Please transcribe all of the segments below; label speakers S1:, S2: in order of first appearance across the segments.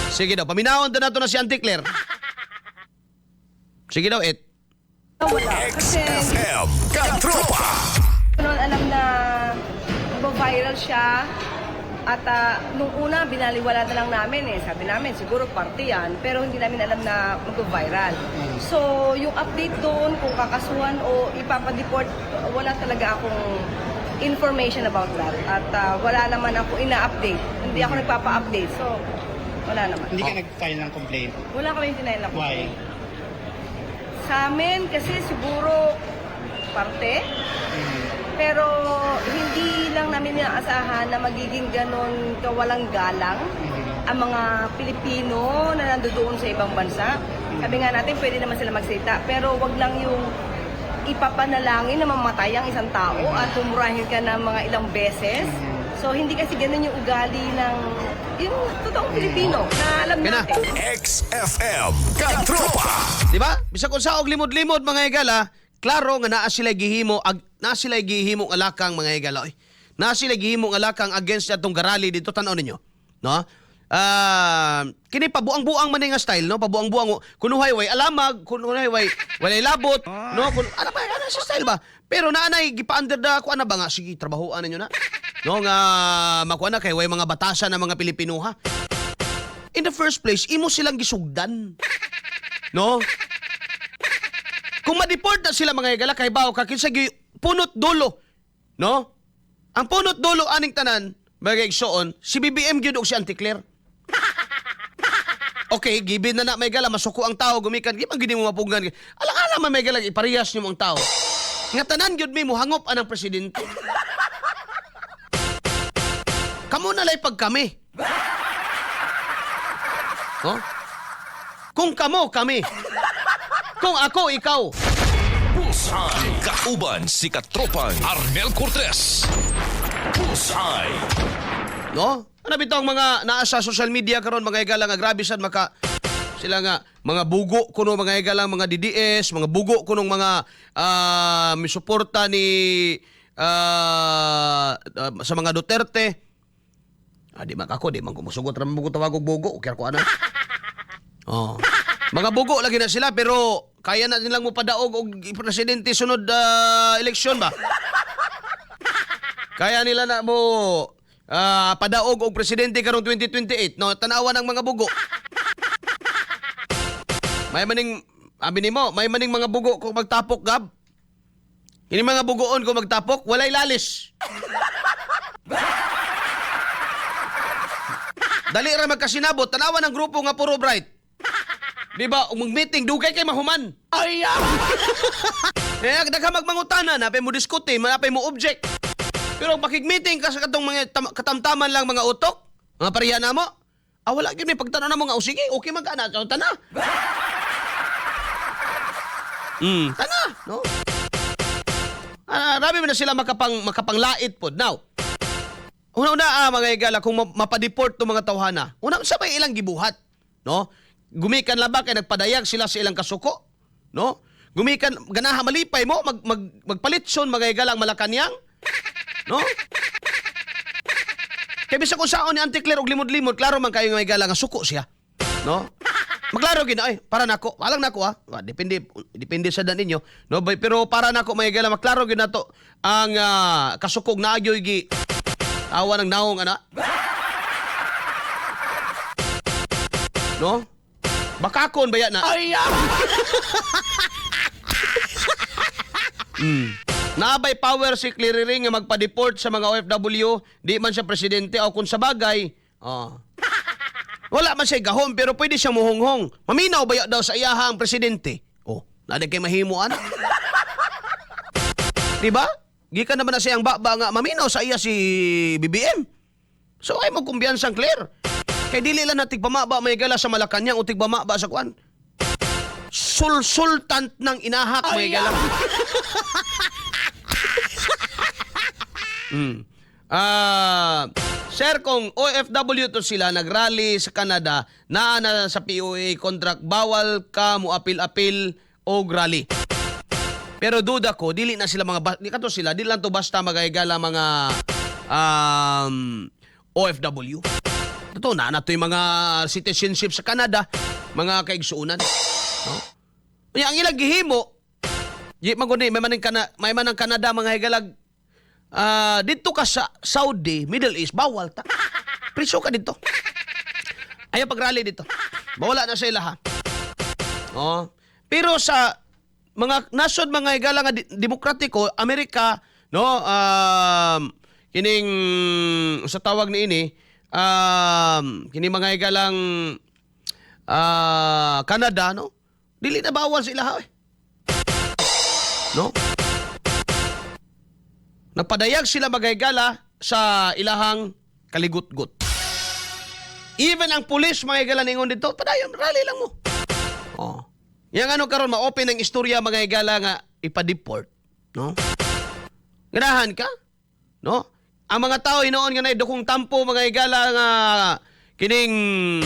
S1: Sige daw, paminawon na nato na si Auntie Claire. Sige daw, et.
S2: Wala. Kasi
S3: XFM Katropa.
S2: Ko noon alam na viral siya. At nung una, binaliwala na lang namin eh. Sabi namin, siguro parte yan. Pero hindi namin alam na mag-viral. So, yung update doon, kung kakasuhan o ipapadeport, wala talaga akong information about that. At wala naman ako ina-update. Hindi ako nagpapa-update. So, wala naman.
S4: Hindi ka nag-file ng complaint.
S2: Wala kami denial na
S4: Why?
S2: Sa amin, kasi siguro parte. Pero hindi lang namin inaasahan na magiging ganon kawalang galang ang mga Pilipino na nandoon sa ibang bansa. Sabi nga natin, pwede naman sila magsalita. Pero wag lang yung ipapanalangin na mamatay ang isang tao at tumurahin ka ng mga ilang beses. So, hindi kasi ganun yung ugali ng yung totoong Pilipino na alam
S1: Kaya na.
S2: natin.
S3: XFM Katropa.
S1: Di ba? Bisag unsa og limod-limod, mga higala, klaro nga naa sila gihimo ag naa sila gihimo nga lakang, mga higala, oy. Naa sila gihimo nga lakang against atong garali dito, tan-aw ninyo. No? Ah, kini pabuang-buang man ni nga style, no? Pabuang-buang kunuhay way alamag, kunuhay way walay labot, no? Kun ano ba ano sa style ba? Pero naanay gipa-under the kuan na ba nga, sige, trabahoan ninyo na. No, nga makuha na kay way mga batasan ng mga Pilipino, ha. In the first place, imo silang gisugdan. No? Kung ma-deport na sila, mga higala, kay bao ka kinsa gi punot dulo. No? Ang punot dulo aning tanan, mga igsoon, si BBM gyud og si Auntie Claire. Okay, given na na may gala, masuko ang tao, gumikan, di man gyud mo mapugngan. Alang-alang man may gala, iparehas nimo ang tao. Nga tanan gyud mi mohangop anang presidente. Kamo na lay pag kami. No? Kung kamo, kami. Kung ako, ikaw.
S3: Bullseye. Kauban si Katropan Arnel Cortez. Bullseye.
S1: No? Ano bitaw ang mga naa sa social media karon, mga higala, nga grabe sad maka sila nga mga bugo kuno, mga higala, mga DDS, mga bugo kuno, mga misuporta ni sa mga Duterte. Ah, di man ako, di man ko musugot ra man ko tawag og bugo, okay ko ana. Oh. Mga bugo lagi na sila pero kaya na nilang mopadaog og presidente sunod eleksyon ba? Kaya nila na mo padaog og presidente karong 2028, no? Tanawa ng mga bugo. May maning abi nimo, may maning mga bugo kung magtapok gab. Ini mga bugoon kung magtapok, walay lalis. Dali ra magkasinabot, tanawa ng grupo nga puro bright. Di ba, mag-meeting dugay kay mahuman. Ay! Eh, daghan magmangutana, napay mo diskute, napay mo object. Pero pakig-meeting ka sa katong mga katamtaman lang mga utok, mga pareha na mo, wala gyud may pagtanaw na mo nga, oh, sige, okay man ka na, so, tana. Tana, no? Ah, rabi mo na sila makapanglait pod. Now, una-una, mga higala, kung mapadeport to mga tawhana, una sa may ilang gibuhat, no? Gumikan laba kay nagpadayag sila sa ilang kasuko, no? Gumikan ganaha malipay mo mag, mag magpalitson, mga higala, ang Malacanang, no? Kay bisag unsaon ni Auntie Claire og limod-limod, klaro man kayo nga higala nga suko siya, no? Maglaro gid ay para nako, alang nako ah. Ah, depende depende sa dan ninyo, no? Pero para nako, mga higala, maklaro gid nato ang kasukog na agyoy gi awa ng naong ana. No? Bakakon ba yan na? Ay! Nabay power si Clearing nga magpa-deport sa mga OFW, di man siya presidente o kung sa bagay, oh. Wala man siya gahom pero pwede siya muhonghong. Maminaw ba daw sa iyaha ang presidente? Oh, naa kay mahimo ana. Di ba? Gikan naman na siyang baba nga maminaw sa iya si BBM. So ay mo kumbiyansang clear. Kay dili lang na tigpamaba may gala sa Malacanang o tigpamaba sa kuan. Sulsultant ng inahak may gala. Ah, sir, kung OFW to sila nagrally sa Canada, naa na sa POEA contract, bawal ka mo apil-apil o rally. Pero duda ko, dili na sila mga di kato sila, dili lang to basta magahigala mga OFW. Totoo na na yung mga citizenship sa Canada, mga kaigsuunan. No? Unya, ang ilang gihimo, di man gud ni, may man ang Canada, mga higalag, dito ka sa Saudi, Middle East, bawal ta. Priso ka dito. Ayaw pag-rally dito. Bawala na sa ila ha. Oh. Pero sa mga nasod, mga higala, nga demokratiko, Amerika, no, kining sa tawag ni ini, kini mga higalang Canada, no? Dili na bawal sa ilaha eh. No? Nagpadayag sila, mga higala, sa ilahang kaligutgut. Even ang pulis, mga higala, ningon dito, "Padayon, rally lang mo." Oh. Yang ano karon ma-open ang istorya, mga higala, nga ipa-deport, no? Ganahan ka? No? Ang mga tao hinuon nga na dukong tampo, mga higala, nga kining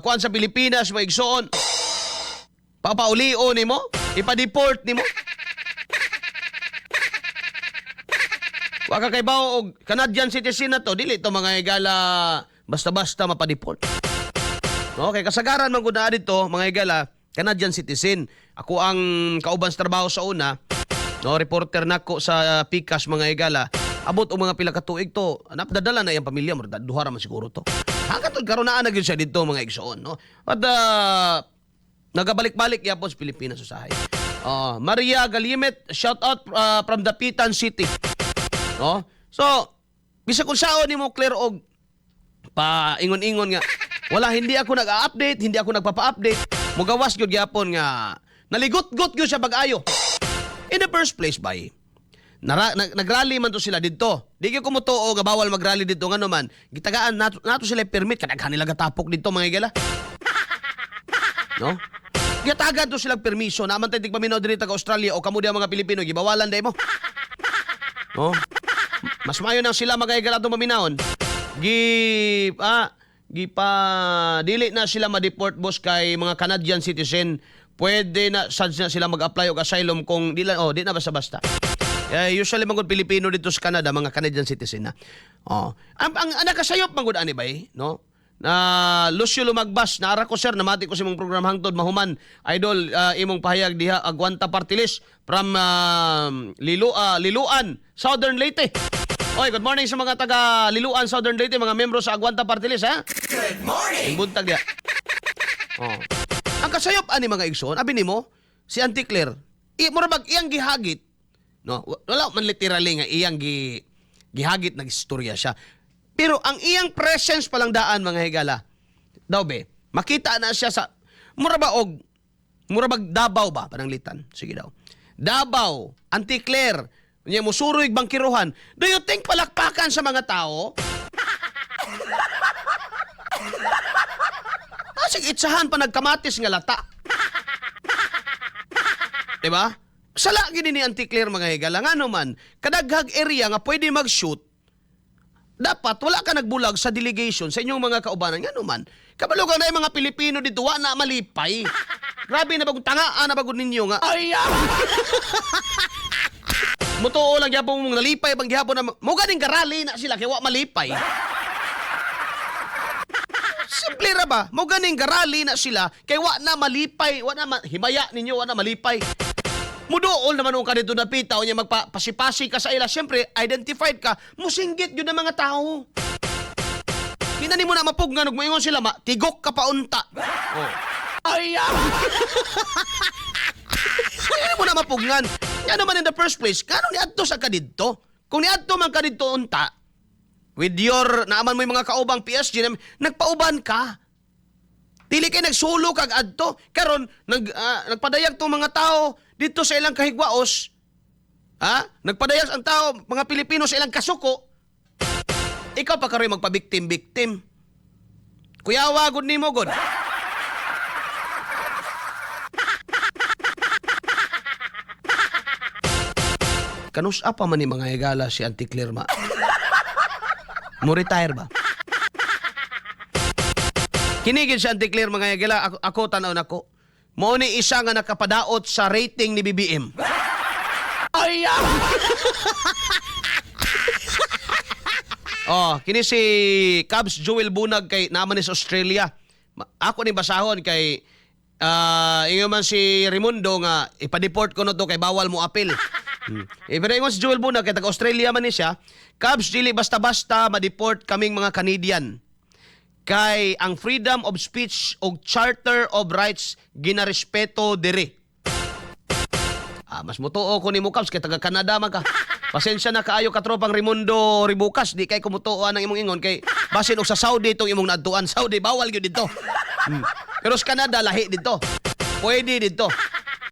S1: kuan sa Pilipinas, mga igsoon. Papaulio nimo, ipa-deport nimo. Wa ka kay og Canadian citizen na to, dili to, mga higala, basta-basta mapa-deport. No, kay kasagaran man gud na dito, mga higala, Canadian citizen. Ako ang kauban sa trabaho sa una, no, reporter nako sa Pikas, mga higala. Abot og mga pila ka tuig to, napdadala na iyang pamilya, murag duha ra man siguro to. Hangtod karon naa na gyud siya dito, mga igsoon, no. At nagabalik-balik yapon sa Pilipinas usahay. Oh, Maria Galimit, shout out from Dapitan City. No? So, bisag kung saon nimo, Claire, og pa ingon-ingon nga wala, hindi ako nag-update, hindi ako nagpapa-update. Mugawas gyud gyapon nga naligot-got gyud siya pag-ayo. In the first place bay, nagrally man to sila didto. Di gyud ko motuo nga bawal magrally didto, ngano man gitagaan nato sila permit, kadaghan nila gatapok didto, mga higala. No? Gitagan to silang permiso. Naman tayo tigpaminaw diri taga Australia o kamo diha mga Pilipino, gibawalan day mo. No? Mas mayo nang sila, mga higala, atong paminawon. Gi ah gipa dili na sila ma-deport, boss, kay mga Canadian citizen. Pwede na sad na sila mag-apply og asylum kung di lang, oh, di na basta-basta. Eh, usually man gud Pilipino dito sa Canada mga Canadian citizen na. Oh. Ang nakasayop man gud ani bay, no? Na Lucio Lumagbas, naara ko sir, namati ko sa imong program hangtod mahuman. Idol, imong pahayag diha, Agwanta Party List from Liloan, Southern Leyte. Oy, good morning sa mga taga Liloan, Southern Leyte, mga membro sa Agwanta Party List, ha? Good morning. Buntag diha. Oh. Ang kasayop ani, mga igsoon, abi nimo, si Auntie Claire, mura bag iyang gihagit, no? Wala man literally nga iyang gihagit, nagistorya siya. Pero ang iyang presence pa lang daan, mga higala. Daw be, makita na siya sa mura bag Davao ba pananglitan. Sige daw. Davao, Auntie Claire, nya musuroy bangkiruhan. Do you think palakpakan sa mga tao? Ah, sige, itsahan pa nagkamatis nga lata. Diba? Sala gini ni Auntie Claire, mga higala. Ngano man, kadaghag area nga pwede mag-shoot, dapat wala ka nagbulag sa delegation sa inyong mga kaubanan. Ngano man, kabalo ka na yung mga Pilipino dito, wa na malipay. Grabe na bagong tangaan na bagong ninyo nga. Ay, ah! Mutuo lang gyapon mong nalipay bang gyapon na mo ganing garali na sila kay wa malipay. Simple ra ba? Mo ganing garali na sila kay wa na malipay, wa na himaya ninyo, wa na malipay. Muduol naman ka dito napita o niya magpasipasi ka sa ila. Siyempre, identified ka, musinggit yun ang mga tao. Di na nimo na mapugnan ug moingon sila ma, tigok ka pa unta. Oh. Ay, ah! Hindi mo na mapugnan. Nga naman in the first place, kano niadto sa kadidto? Kung niadto man kadidto unta, with your, naaman mo yung mga kaubang PSG, nagpauban ka. Dili kay nagsulo kag adto. Karon nagpadayag tong mga tao dito sa ilang kahigwaos. Ha? Nagpadayag ang tao, mga Pilipino, sa ilang kasuko. Ikaw pa karon magpabiktim-biktim. Kuyawa gud nimo gud. Kanus pa man ni, mga higala, si Auntie Claire ma? Mo retire ba? Kinigid si Auntie Claire, mga higala, ako tan-aw nako. Mao ni isa nga nakapadaot sa rating ni BBM. Ay! Ah! Oh, kini si Cubs Joel Bunag kay naman ni sa Australia. Ako ni basahon kay ingon man si Raimundo nga ipa-deport ko no to kay bawal mo apil. Eh, pero ingon si Joel Bunag kay taga Australia man ni siya. Cubs, dili basta-basta ma-deport kaming mga Canadian. Kay ang freedom of speech og Charter of Rights ginarespeto diri. Ah, mas mutuo ko nimo, Cubs, kay taga Canada man ka. Pasensya na kaayo, katropang Raimundo Ribukas, di kay kumutuo ang imong ingon kay basin og sa Saudi itong imong naadtuan. Saudi bawal gyud dito. Pero sa Canada lahi dito. Pwede dito.